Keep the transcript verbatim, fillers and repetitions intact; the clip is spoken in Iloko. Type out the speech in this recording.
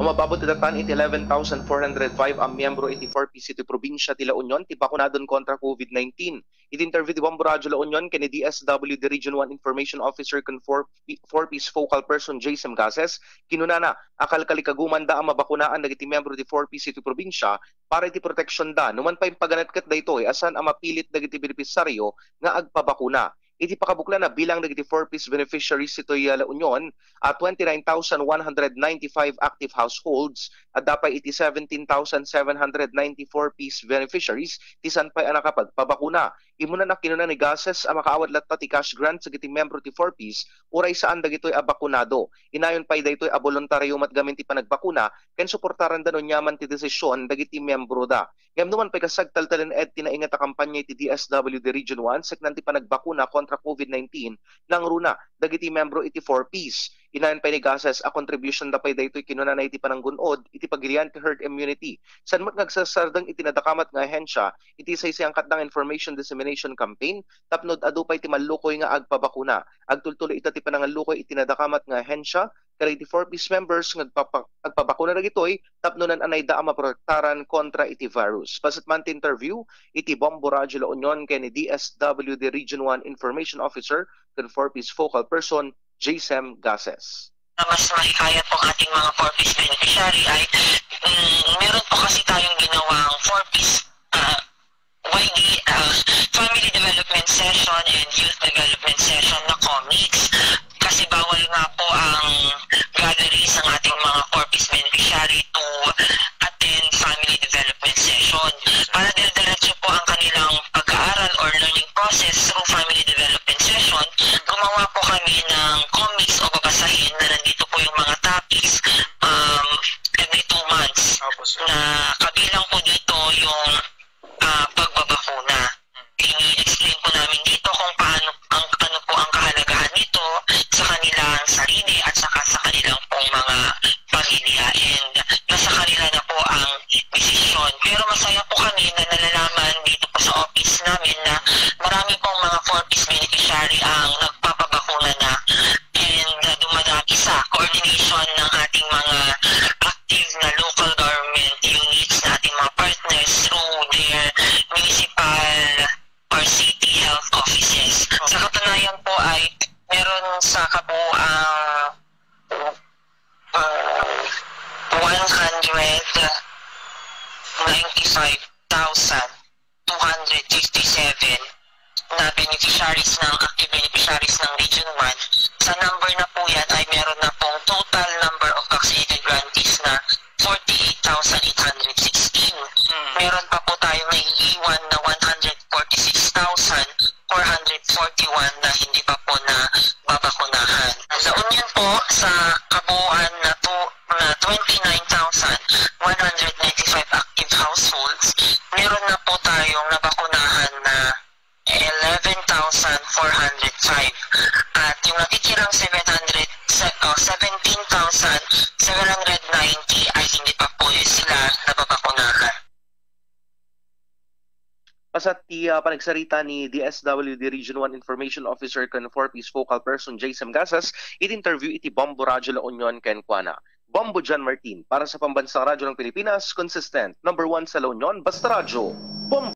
Umababot ti datan iti eleven thousand four hundred five a miyembro iti four Ps iti probinsia ti La Union ti bakunadon kontra COVID nineteen. Iti interview ti Bombo Radyo La Union ken ni D S W D Region one Information Officer ken four P, four Ps Focal Person Jason Gases, kinunana a kalkalikagumanda a mabakunaan dagiti miyembro ti four Ps iti probinsia para iti proteksionda. Numan pay impaganat ket daytoy a saan a mapilit dagiti benepisario nga agpabakuna. Iti pakabuklan a bilang dagiti four Ps beneficiaries itoy a La Union, a twenty-nine thousand one hundred ninety-five active households, adda pay iti seventeen thousand seven hundred ninety-four Ps beneficiaries ti saan pay a nakapagpabakuna. Immuna na kinuna ni Gases a makaawat latta ti cash grants dagiti miyembro ti four Ps uray saan dagitoy a bakunado. Inayon pay daytoy a boluntario met gamin ti panagbakuna ken suportaranda no aniaman ti desisyon dagiti miyembroda. Ngem numan pay kas agtaltalin-ed ti nainget a kampanya iti D S W D Region one, seknan ti panagbakuna kontra COVID nineteen, nangruna dagiti miyembro iti four Ps. Inayon pay ni Gases a contribution da pay daytoy kinunana iti pananggun-od iti pagilian ti herd immunity. Saan met nga agsasardeng iti nadakamat nga ahensya iti saysayangkatda nga information dissemination campaign tapno adu pay ti mallukoy nga agpabakuna. Agtultuloy ita ti panangallukoy iti nadakamat nga ahensya kadagiti four Ps members nga agpapa-, agpabakuna dagitoy tapno naan-anayda a maprotektaran kontra iti virus. Bassit man ti interview iti Bombo Radyo La Union ken ni D S W D Region one Information Officer ken four Ps Focal Person, Jason Gases. Na mas mahikayat po ang ating mga four Ps beneficiary ay, mm, meron po kasi tayong ginawang four Ps, ah, Y D, ah, Family Development Session and Youth Development Session na comics. Kasi bawal nga po ang gathering ng ating mga four Ps beneficiary to attend family development session. Para dire-diretso po ang kanilang pag-aaral or learning process through family development session, gumawa po kami ng comics o babasahin na nandito po yung mga topics, um, every two months. Opo, sir. Na kabilang po dito yung, ah, pagbabakuna. Ini-explain po namin dito kung paano ang, ano po ang kahalagahan nito sa kanilang sarili at saka sa kanilang pong mga pamilya. And nasa kanila na po ang desisyon. Pero masaya po kami na nalalaman dito po sa office namin na marami pong mga four Ps beneficiary ang nagpapabakuna na. And, uh, dumadami sa coordination ng ating mga active na local government units, na ating mga partners through their municipal or city health offices. Sa katunayan po ay meron sa kabuuang, uh, one hundred ninety-five thousand two hundred fifty-seven na beneficiaries ng, active beneficiaries ng Region one. Sa number na po yan ay meron na pong total number of vaccinated grantees na forty-eight thousand eight hundred sixteen. Mm. Meron pa po tayong naiiwan na one hundred forty-six thousand four hundred forty-one na hindi pa po nababakunahan. Sa La Union po, sa kabuuan na to, na twenty-nine thousand one hundred ninety-five active households, meron na po tayong nabakunahan na eleven thousand four hundred five. At yung natitirang seven hundred, se-, oh, seventeen thousand seven hundred ninety ay hindi pa po sila nababakunahan. Pasat ti, ah, panagsarita ni D S W D Region one Information Officer ken four Ps Focal Person Jason Gases iti interview iti Bombo Radyo La Union kenkuana. Bombo John Martin, para sa Pambansang Radyo ng Pilipinas, consistent, number one sa La Union, basta radyo, Bombo!